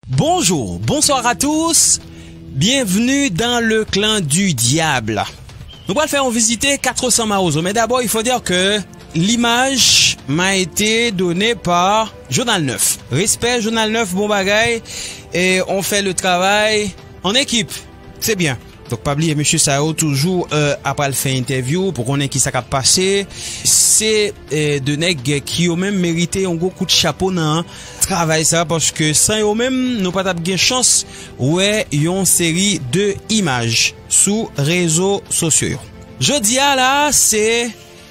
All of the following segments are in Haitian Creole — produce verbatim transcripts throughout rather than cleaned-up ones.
Bonjour, bonsoir à tous. Bienvenue dans le clan du diable. Nou pral fè yon vizite Quatre Cents Mawozo, men dabò, il faut dire que l'image m'a été donnée par Jounal Neuf. Respè, Jounal Neuf, bon bagay. E on fè le travay an ekip. Se byen. Donk, pa bliye, mesye sa yo toujou, euh, ap al fè entèvyou pou konnen ki sa k ap pase. Se, euh, de nèg ki yo menm merite yon gwo kout chapo nan travay sa, paske san yo menm, nou pa t ap gen chans wè yon seri de imaj sou rezo sosyo yo. Jodi a la, se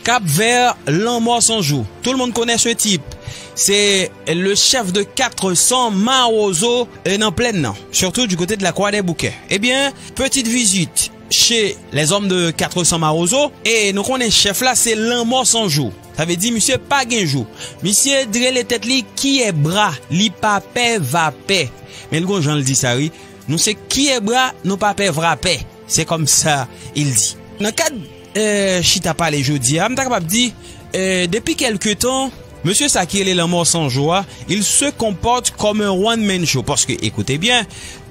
Cap Vert, Lanmò San Jou. Tout le monde connaît ce type. C'est le chef de quatre cents Mawozo, euh, nan plèn nan, surtout du côté de la Croix des Bouquets. Ebyen, petite visite chez les hommes de Quatre Cents Mawozo, e nou konnen chèf la se Lanmò San Jou. Sa vle di misye pa gen jou. Misye rele tèt li Kiyèbra, li pa pè va pè. Men l gon jan l di sa wi. Nou se Kiyèbra, nou pa pè vra pè. Se kòm sa il di. Nan kad, euh, chita pale jodi a, m ta kapab di, euh, depi kèlke tan, mesye sa ki rele Lanmò San Jou a, il se comporte comme un one man show. Paske, écoutez bien,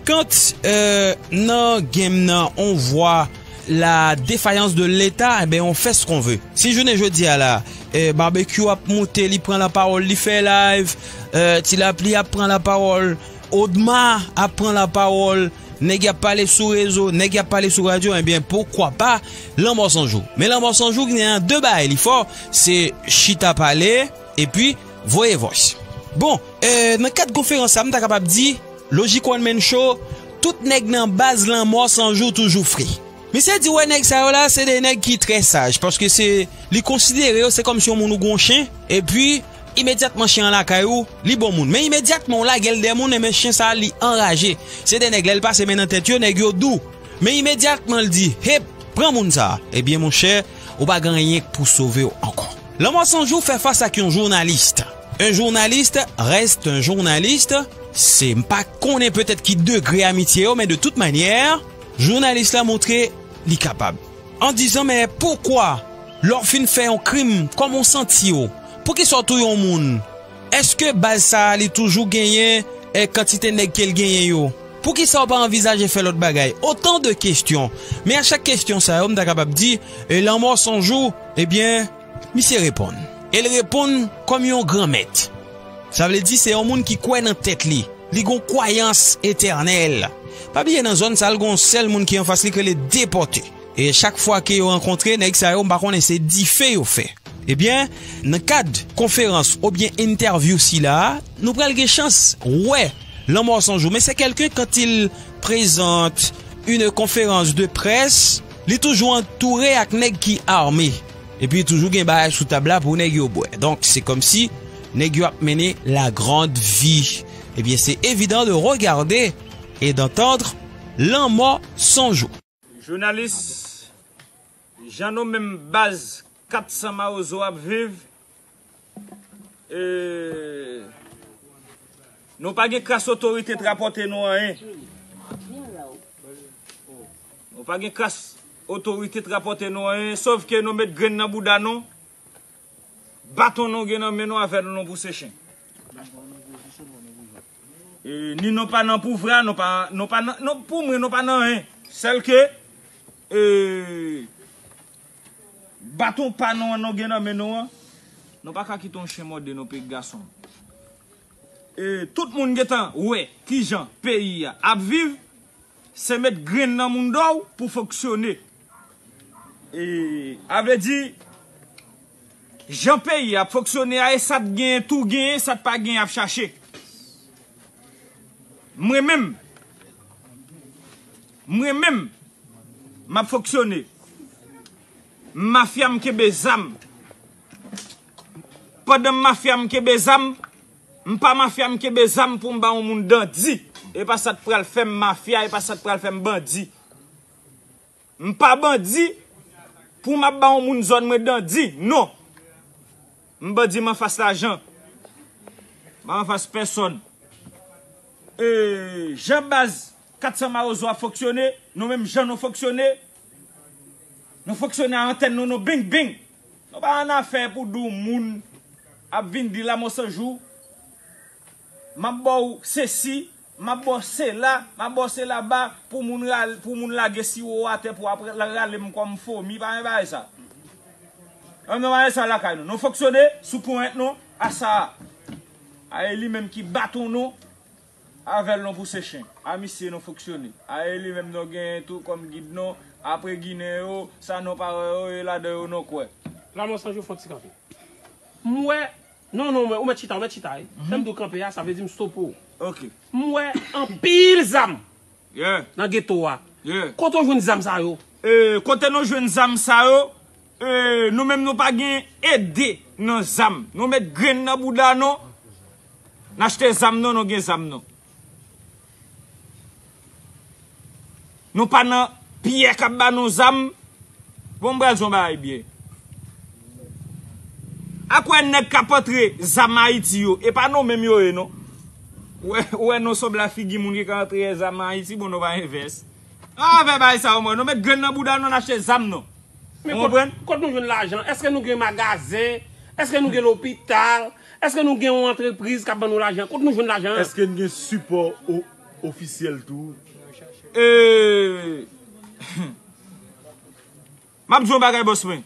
quand, euh, nan game nan, on voit la défaillance de l'État, eh ben, on fait ce qu'on veut. Si jounen jodi a la, euh, Barbecue ap moute, li pran lapawòl, li fè live, euh, Ti Lapli ap pran lapawòl, Odma ap pran lapawòl, nèg y ap pale sou rezo, nèg y ap pale sou radyo, ebyen, poukwa pa Lanmò San Jou. Men Lanmò San Jou gen de bagay li fò, se chita pale, epi voye voice. Bon, euh, nan kad konferans sa, m ta kapab di, lojik One Man Show, tout nèg nan baz Lanmò San Jou toujou fre. Misye di, wè, nèg sa yo la, se de nèg ki trè saj, paske se, li konsidere yo, se kòmsi yon moun ou gon chen, epi, imedyatman chen an lakay ou, li bon moun. Men imedyatman ou lage l dèyè moun, enben chen sa a, li anraje. Se de nèg, lè l pase men nan tèt yo, nèg yo dou. Men imedyatman l di, hep, pran moun sa a. Ebyen, monchè, ou pa gen anyen k pou sove w ankò. Lanmò San Jou fè fas ak yon jounalis. Un journaliste reste un journaliste. Se, m pa konnen petèt ki degre amitye yo, men de tout manyè, jounalis la montre li kapab. An dizan, men poukwa, lè w fin fè yon krim, kòman w santi w? Poukisa w touye yon moun? Èske baz sa a li toujou genyen, eh, kantite nèg ke l genyen yo? Poukisa w pa anvizaje fè lòt bagay? Otan de kesyon. Men a chak kesyon sa yo, m ta kapab di, eh, Lanmò San Jou, ebyen, misye reponn. E l reponn kòm yon granmèt. Sa vle di se yon moun ki kwè nan tèt li. Li gon kwayans etènèl. Pa bliye nan zòn sa, l gon sèl moun ki anfas li k rele Depòte. E chak fwa ke yo rankontre, nèg sa yo, m pa konnen se dife yo fè. Ebyen, nan kad konferans oubyen entèvyou sila a, nou pral gen chans wè Lanmò San Jou. Men se kèlken, quand il présente une conférence de presse, li toujou antoure ak nèg ki ame. Epi toujou gen bagay sou tab la pou nèg yo bwè. Donk, se kòmsi nèg yo ap mennen la grande vie. Ebyen, se évident de regarder et d'entendre Lanmò San Jou. Jounalis, jan nou menm baz Quatre Cents Mawozo ap viv, e, nou pa gen kras otorite t rapòte nou anyen. Nou pa gen kras otorite t rapòte nou anyen, sòf ke nou met grenn nan bouda nou, baton nou gen nan men nou, avè nou nou pouse chen. E, ni nou pa nan pouvwa, nou pa, nou pa nan, nou, pou mwen, nou pa nan anyen. Sèl ke, e, baton pa nou an nou gen nan men nou an, nou pa ka kite yon chen mòde nou, peyi gason. E, tout moun gentan wè kijan peyi a ap viv, se met grenn nan mouda w pou fonksyone. E, a vle di, jan peyi a ap fonksyone a, e sa t genyen tou genyen, sa t pa genyen ap chache. Mwen menm, mwen menm, m ap fonksyone. Mafya m kenbe zam. Pandan mafya m kenbe zam, m pa mafya m kenbe zam pou m ba yon moun dandi. E pa sa t pral fè m mafya, e pa sa t pral fè m bandi. M pa bandi pou m ap ba yon moun zòn mwen dandi, non. M bandi, m anfas lajan. M pa anfas pèsòn. E, jan baz Quatre Cents Mawozo ap fonksyone, nou menm jan nou fonksyone, nou fonksyone a antèn nou, nou bing bing. Nou pa annafè pou di w moun ap vin di Lanmò San Jou, m ap ba w sesi, M ap ba w sela, m ap ba w sela ba pou moun, pou moun lage siwo atè pou ap rale m kòm fomi, pa gen bagay sa. An, nou pa gen sa lakay nou. Nou fonksyone sou ponyèt nou a sa a. A e li menm ki baton nou avè l nou pouse chen. A misye nou fonksyone. A e li menm nou genyen tou kòm gid nou. Apre Ginen yo, sa nou pa wè yo, e ladan yo nou kwè. Lanmò San Jou fè yon ti kanpe. M wè, non, non, ou mèt chita, ou mèt chita wi. Lè m di w kanpe a, sa vle di m stope w. Ok. M wè anpil zam Yeah. nan geto a. Yeah. Kote w jwenn zam sa yo? E, kote nou jwenn zam sa yo? E, nou menm nou pa gen ede nan zam. Nou met grenn nan bouda nou. N achte zam nou, nou gen zam nou. Nou pa nan pyè k ap ba nou zam. Bon, m pral di yon bagay byen. Akwè nèg k ap antre zam Ayiti yo, e pa nou menm yo ye non. Ou wè, ou wè nou sanble a figi moun ki ka antre zam Ayiti, bon nou pa gen vès. Ann fè bagay sa yo mwen, nou met grenn nan bouda nou, n achte zam nou. Men Ou kot, konprann? Kot nou jwenn lajan? Èske nou gen magazen? Èske nou gen lopital? Èske nou gen yon antrepriz k ap ban nou lajan? Kot nou jwenn lajan an? Èske n gen sipò o- ofisyèl tou? E, m ap di yon bagay bòs mwen.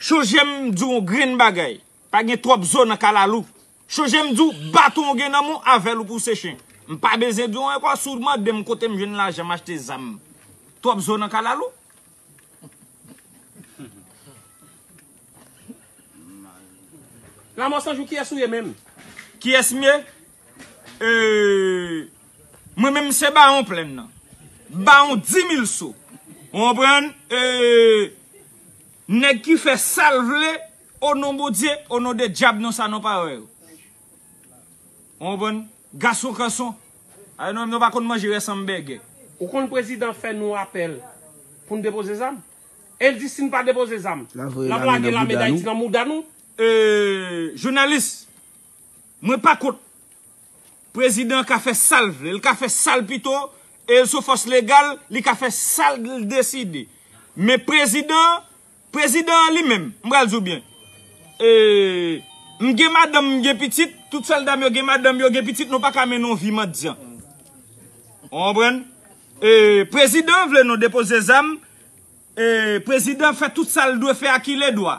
Chonje m di w yon grenn bagay. Pa gen twòp zo nan kalalou. Chonje m di w, baton w gen nan men w, avè l ou pouse chen. M pa bezwen di w ankò, si w mande m kote m jwenn lajan m achte zam. Twòp zo nan kalalou. Lanmò San Jou, kiyès ou ye menm? Kiyès m ye? E, mwen menm se Bawon Plèn nan. Bawon Dimil So. Ou konprann? E, nèg ki fè sa l vle, o non Bondye, o non de dyab, non sa nou pa wè yo. Ou konprann? Gason kanson. Ay non, nou pa konn manje rès anbègè. Ou konn prezidan fè nou apèl pou n depoze zam? E l di si n pa depoze zam, l ap lage lame Dayiti nan mouda nou. E, jounalis, mwen pa kont. Prezidan ka fè sa l vle, l ka fè sa l pito, e l sou fòs legal, li ka fè sa l deside. Men prezidan, prezidan an li menm, m pral di w byen. E, m gen madanm, m gen pitit, tout sòlda m yo gen madanm, yo gen pitit, nou pa ka mennen yon vi mandyan. Ou konprann? E, prezidan vle nou depoze zam, e, prezidan fè tout sa l dwe fè a ki ledwa.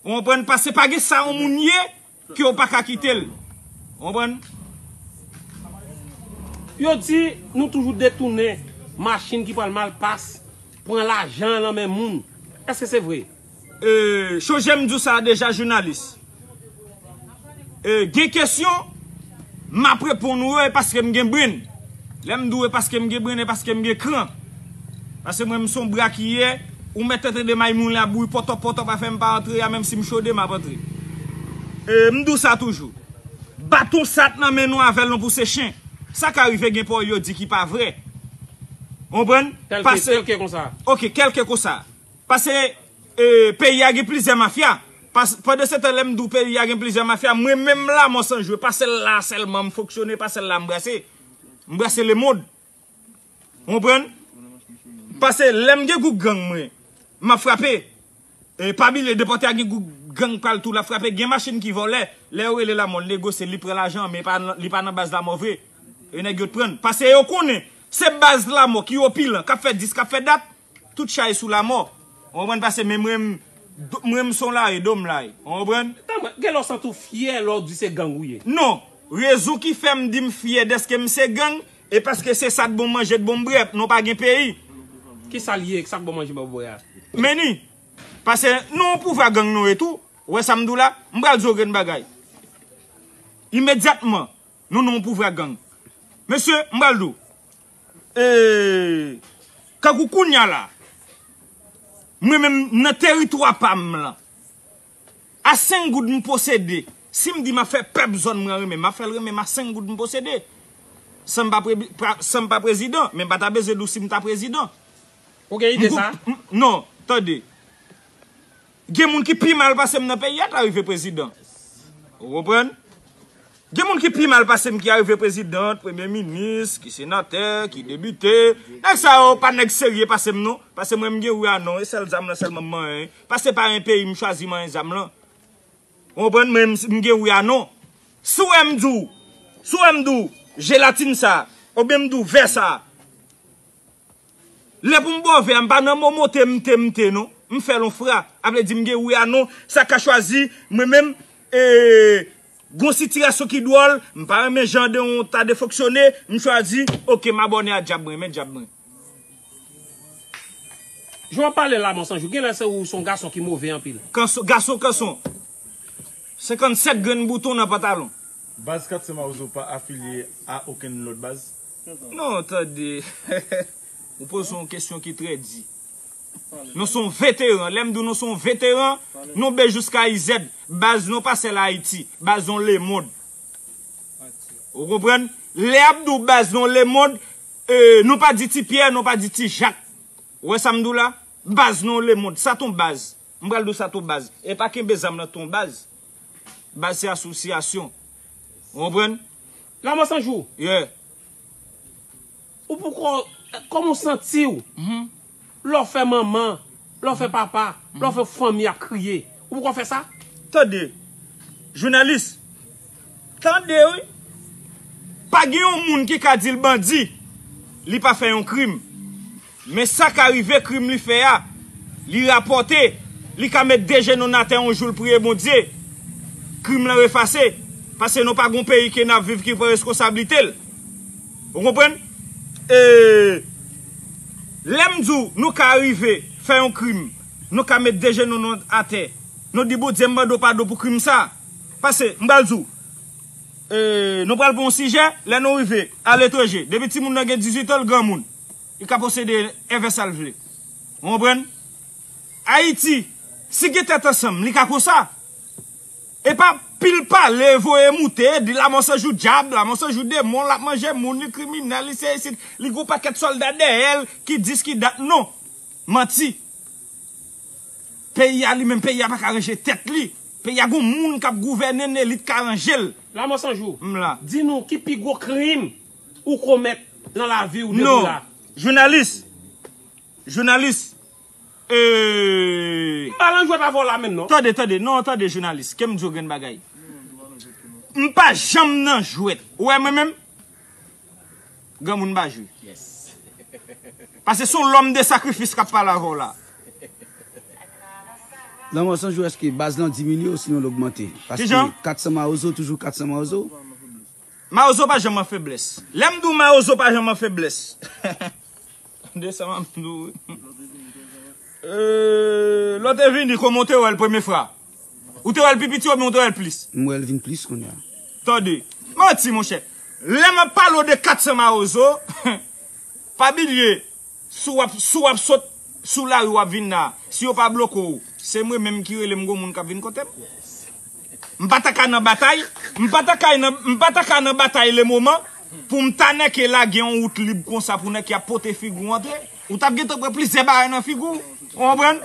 Ou konprann? Paske pa gen sa yon moun ye ke w pa ka kite l. Ou konprann? Yo di nou toujou detounen machin ki pral Malpas, pran lajan nan men moun. Èske se vre? E, chonje m di w sa deja, jounalis. E, gen kesyon, m ap reponn ou e paske m gen brenn. Lè m di w e paske m gen brenn, e paske m gen kran. Paske mwen, m se yon bra ki ye, ou mèt tande may moun la bouyi pòtòp, pòtòp, afè m pa antre a, menm si m chode, m ap antre. E, m di w sa toujou. Baton sa t nan men nou avè l nou pouse chen. Sa ka rive gen pawòl yo di ki pa vre. Ou konprann? Tèlke, Pase, tèlke konsa. Ok, kèlke konsa. Paske, e, peyi a gen plizyè mafya. Pas, pandan se tan lè m di w peyi a gen plizyè mafya, mwen menm Lanmò San Jou, e pa sèl la sèlman m fonksyone, e pa sèl la m brase. M brase lemonn. Ou konprann? Paske lè m gen gwoup gang mwen, m ap frape. E pa bliye, depòte a gen gwoup gang pral tou, l ap frape. Gen machin ki vòlè. Lè yo rele Lanmò, l negosye, li pran lajan, men li pa nan, li pa nan baz Lanmò vre. E nèg yo t pran. Paske yo konnen, se baz Lanmò ki opilan, k ap fè dis, k ap fè dat. Tout chay sou Lanmò. Ou konprann? Paske men mwen, m, mwen m se yon lari, do m lari. Ou konprann? Tanmen, gen lè w santi w fyè lè w di se gang ou ye. Non. Rezon ki fè m di m fyè dèske m se gang, e paske se sa t bon manje, t bon bwè, nou pa gen peyi. Kisa l ye, sa k bon manje, bon bwè a? Meni. Paske nou yon pouvwa gang nou ye tou. Ou wè sa m di w la? M pral di w grenn bagay. Imedyatman, nou nan yon pouvwa gang. Mesye, m pral di w. E, kankou kounye a la, mwen menm nan teritwa pa m lan, a senk goud m posede. Si m di m ap fè pèp zòn mwen renmen, m ap fè l renmen m a senk goud m posede. San m pa pre-, pa, san m pa prezidan, men m pa ta bezwen di w si m ta prezidan. Ou gen ide sa? M, non, tande. Gen moun ki pi mal pase m nan peyi a ta rive prezidan. Ou konprann? Gen moun ki pi mal pase m ki arive prezidan, premye minis, ki senatè, ki depite. Nèg sa yo pa nèg serye pase m non. Pase mwen m gen wi a non, e sèl zam lan sèlman m manyen. Pase pa yon peyi m chwazi manyen zam lan. Ou konprann? Mwen m, m gen wi a non. Si w wè m di w, Si w wè m di w jelatin sa, oubyen m di w vè sa, lè pou m ba w vè a, m pa nan momote m te, m te, non. M fè l yon fra. A vle di m gen wi a non. Sa ka chwazi, mwen menm, e, gon sitiyasyon ki dwòl, m pa renmen jan de yon ta de fonksyone, m chwazi, oke, m abòne a dyab mwen, men dyab mwen. Jan w ap pale la, Monsonjou, genlè se ou se yon gason ki move anpil. Kanson, gason, kanson. Senkannsèt grenn bouton nan pantalon. Baz Katsan Mawozo pa afilye a okenn lòt baz? Non, tande. Ou poze yon kesyon ki trè di. Nou se yon veteran. Lè m di w nou se yon veteran, nou be jiska izèd. Baz nou pa sèl Ayiti. Baz nou lemonn. Ou konprann? Lè y ap di w baz nou lemonn, e, nou pa di Ti Pyè, nou pa di Ti Jak. Ou wè sa m di w la? Baz nou lemonn. Sa t on baz. M pral di w sa t on baz. E pa kenbe zam nan t on baz. Baz se asosyasyon. Ou konprann? Lanmò San Jou. Yeah. Ou poko, kòman w santi w? Lè w fè manman, lè w fè papa, lè w fè fanmi ap kriye. Ou poko fè sa? Tande. Jounalis. Tande wi. Pa gen yon moun ki ka di l bandi, li pa fè yon krim. Men sa ka rive krim li fè a, li rapòte, li ka met de jenou n atè yon jou l priye Bondye. Krim lan efase, paske nou pa gon peyi ke n ap viv ki pran reskonsablite l. Ou konprann? E, lè m di w nou ka rive fè yon krim, nou ka met de jenou nou atè, nou di Bondye m mande w padon pou krim sa. Paske, m pral di w, e, nou pral pran yon sijè, lè nou rive aletranje, depi timoun nan gen dizuit an, l granmoun. Li ka posede èvè sa l vle. Ou konprann? Ayiti, si gen tèt ansanm, li ka konsa. E pa pil pale, voye moute, di Lanmò San Jou dyab, Lanmò San Jou demon, l ap manje moun, li kriminèl, li se isit, li gon pakèt sòlda dèyè l, ki dis ki dat, non. Manti. Peyi a li menm, peyi a pa ka ranje tèt li. Peyi a gon moun k ap gouvène n, elit ka ranje l. Lanmò San Jou, m la. Di nou ki pi gwo krim ou komèt nan lavi w depi w la? Non. Jounalis. Jounalis. Eee. M pa nan jwèt avè w la menm non. Tande, tande. Non, tande jounalis. Ke m di w grenn bagay. M pa janm nan jwèt. Ou wè mwen menm? Granmoun pa jwe. Paske se yon lòm de sakrifis k ap pale avè w la. Lanmò San Jou, èske baz lan diminye osinon l ogmante? Paske Kijan? Katsan Mawozo toujou Katsan Mawozo. Mawozo pa janm an feblès. Lè m di w Mawozo pa janm an feblès. Tande sa m ap di w wi. Eee, lè w te vini, kòman w te wè l premye fwa? Ou te wè l pi piti oubyen ou te wè l plis? M wè l vin plis kounye a. Tande, manti monchè. Lè m ap pale w de Katsan Mawozo, pa bliye, si w ap, si w ap sot sou lari w ap vin la, si yo pa bloke w, se mwen menm ki rele m gon moun k ap vin kote m. M pa ta ka nan batay, m pa ta ka nan, m pa ta ka nan batay lemoman pou m ta nèke lage yon wout lib konsa pou nèke ap pote figi w antre. Ou t ap gentan pran plizyè bagay nan figi w, ou konprann?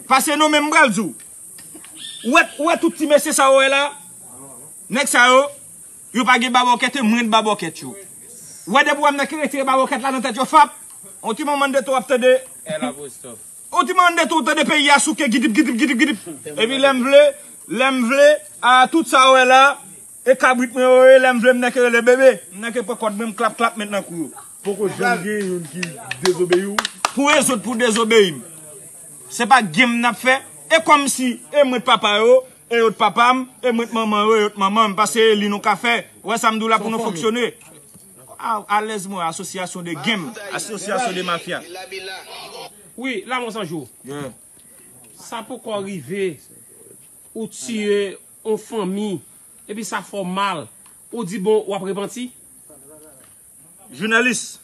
Pase non men m pral di w. Ou wè, ou wè tout ti mesye sa ou wè la? Nèg sa yo, yo pa gen babòkèt e m rent babòkèt yo. Ou wè depi w wè m nan ki retire babòkèt la nan tèt yo fap. On ti manman de to w ap tande. L apostwòf. On ti manman de to w tande peyi a souke gidip gidip gidip gidip. Epi lè m vle, lè m vle, a tout sa ou wè la, e kabrit mwen yo ye, lè m vle m nan ke rele bebe, m nan ke pran kòd mwen m klap klap met nan kou yo. Poko janm gen youn ki dezobeyi w? Pou rezon pou dezobeyi m. Se pa game n ap fè. E kòmsi e mwen t papa yo, e yo t papa m, e mwen t manman yo, e yo t manman m. Paske e li nou ka fè. Ou wè sa m di w la pou nou fonksyone. A, alèz mwen, asosyasyon de game, asosyasyon de mafya. Wi, Lanmò San Jou. Yeah. Sa poko rive ou tiye yon fanmi, epi sa fè w mal, ou di bon, w ap repanti? Jounalis,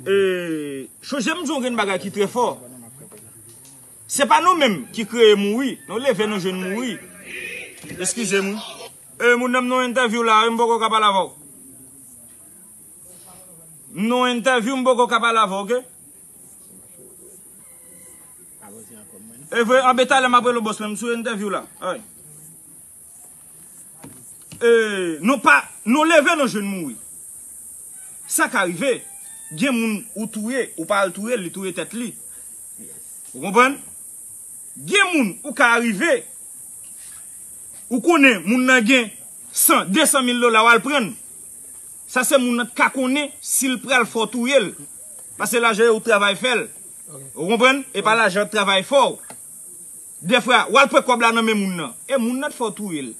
e, chonje m di yon grenn bagay ki trè fò. Se pa nou menm ki kreye mouri, nou leve nou jwenn mouri. Eskize m wi. E, moun nan m nan yon entèvyou la wi, m poko ka pale avè w. M nan yon entèvyou, m poko ka pale avè w, oke? E vre, anben talè m ap rele w bòs mwen, m sou entèvyou la. Ay. E, nou pa, nou leve nou jwenn mouri. Sa ka rive, gen moun ou touye, ou pa al touye l, li touye tèt li. Ou konprann? Gen moun ou ka rive, ou konnen moun nan gen san, de san mil dola, w al pran l. Sa se moun nan t ka konnen si l pral fè w touye l. Paske lajan yo ou travay fè l. Ou konprann? E pa lajan travay fè w. Dèfwa, w al pran kòb la nan men moun nan. E moun nan t fè w touye l.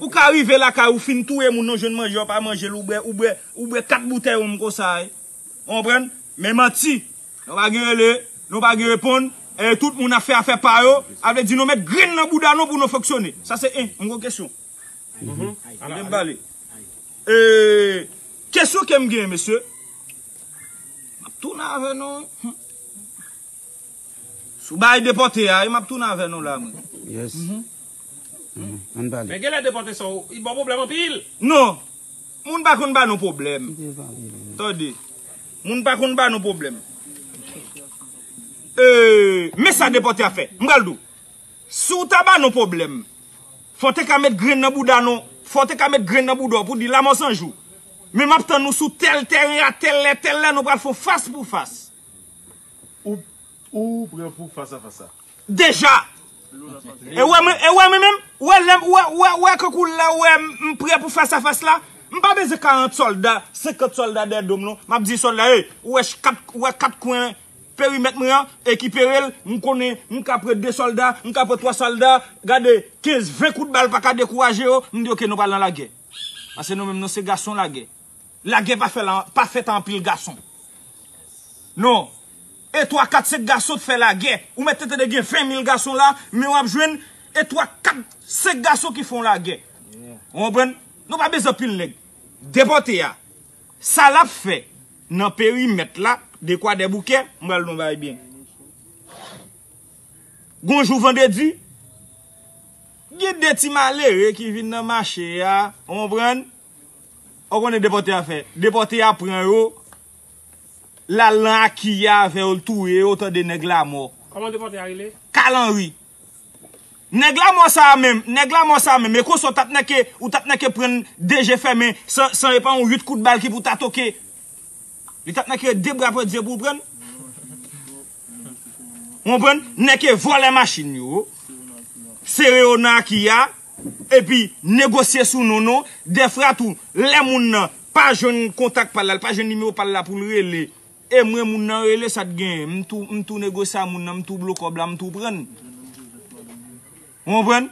Ou ka rive lakay ou fin touye moun nan, jwenn manje, w pa manje l, ou bwè, ou bwè, ou bwè kat boutèy wonm konsa, wi. Ou konprann? Men manti. Nou pa gen rele, nou pa gen reponn. E tout moun ap fè afè pa yo. A vle di nou met grenn nan bouda nou pou nou fonksyone. Sa se en, yon gwo kesyon. Mhm. Kite m pale. E, kesyon ke m gen, mesye. M ap tounen avè nou. Sou bagay depòte a, wi, m ap tounen avè nou la, mwen. Yes. Mhm. Mhm. Ann pale. Men genlè depòte sa, li ba w pwoblèm anpil. Non. Moun pa konn ba nou pwoblèm. Kite pale, men. Tande. Moun pa konn ba nou pwoblèm. E, men sa depòte a fè. M pral di w. Si w ta ba nou pwoblèm, fò w te ka met grenn nan bouda nou, fò w te ka met grenn nan bouda w pou di lanmò san jou. Men m ap tann nou sou tèl tèren a, tèl lè, tèl lè, nou pral fè yon fas pou fas. Ou, ou prè pou fas a fas la? Deja! E wè mwen, e wè mwen menm, wè lè, wè, wè, wè kankou la, wè m, m prè pou fas a fas la. M pa bezwen karant sòlda, senkant sòlda dèyè do m non. M ap di sòlda, ey, ou wè ch-, kat, ou wè kat kwen perimèt mwen an, ekipere l, m konnen, m ka pran de sòlda, m ka pran twa sòlda, gade, kenz, ven kout bal pa ka dekouraje yo, m di, oke, nou pral nan lagè. Paske nou menm, nou se gason lagè. Lagè pa fè la, pa fèt a anpil gason. Non. E twa, kat, senk gason t fè lagè. Ou mèt te tande gen ven mil gason la, men w ap jwenn e twa, kat, senk gason ki fè yon lagè. Ou konprann? Nou pa bezwen anpil nèg. Depòte a, sa l ap fè nan perimèt la, de Kwadèboukè, m pral di w yon bagay byen. Gon jou vandredi, gen de ti malere ki vin nan mache a, ou konprann? Ou konnen depòte a fè. Depòte a pran yo, l al nan Aki a avè yo, l touye yo, tande nèg Lamò. Kòman depòte a rele? Kal Anri. Nèg Lamò sa a menm, nèg Lamò sa a menm, e konsa w t ap nèke, ou t ap nèke pran de je fèmen, san, san e pa yon uit kout bal ki pou ta toke. Li t ap nèke de bra pran dye pou w pran. Ou konprann? Nèke vòlè machin yo, sere yo nan Aki a, epi negosye sou non nou. Dèfwa tou, lè moun nan pa jwenn kontak pa l la, l pa jwenn nimewo pa l la pou l rele, e mwen moun nan rele, sa t genyen? M tou, m tou negosye a moun nan, m tou blo kòb la, m tou pran l. Ou konprann?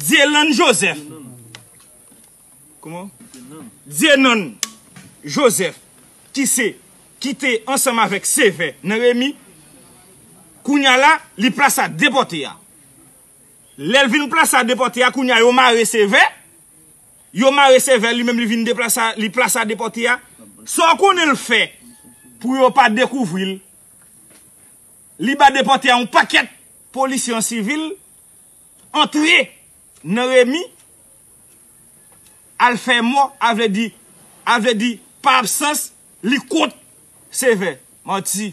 Dyelan Joseph. Kòman? Dyenan Joseph, ki se, ki te ansanm avèk Sevè nan Remi, kounye a la, li plase a depòte a. Lè l vin plase a depòte a, kounye a, yo mare Sevè, yo mare Sevè, li menm li vin deplase a, li plase a depòte a. Sa w konnen l fè pou yo pa dekouvri l? Li ba depòte a yon pakèt polisye an sivil antre nan Remi, al fè mò, a vle di, a vle di, pa absans, li kont Sevè. Manti.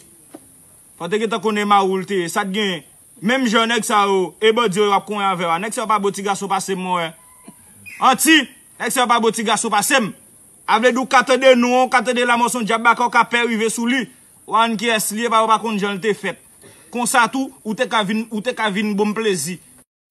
Fò te gentan konnen mawou l te ye. Sa t genyen? Menm jan nèg sa yo, e bandi yo ap konyen avè w a. Nèg sa yo pa bon ti gason pase m, mwen wè. Manti, nèg sa yo pa bon ti gason pase m. A vle di w ka tande non an, w ka tande Lamò se yon dyab baka, w ka pè rive sou li. W a wè kiyès li ye, pa, w pa konn jan l te fèt. Konsa tou, ou te ka vin, ou te ka vin bon m plezi.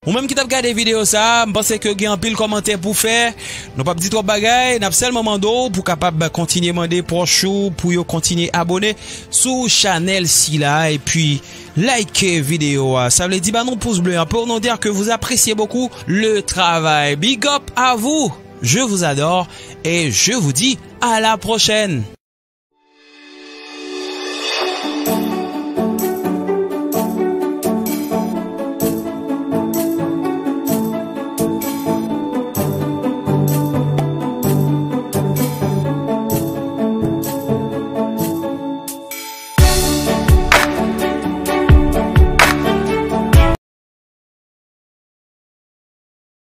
Ou menm ki t ap gade videyo sa a, m panse ke gen anpil kòmantè pou fè. Nou p ap di twòp bagay, n ap sèlman mande w pou kapab kontinye mande pwòch ou pou yo kontinye abone sou chanèl sila, epi like videyo a. Sa vle di ba nou pous ble an pour nous dire que vous appréciez beaucoup le travail. Big up à vous, je vous adore et je vous dis à la prochaine.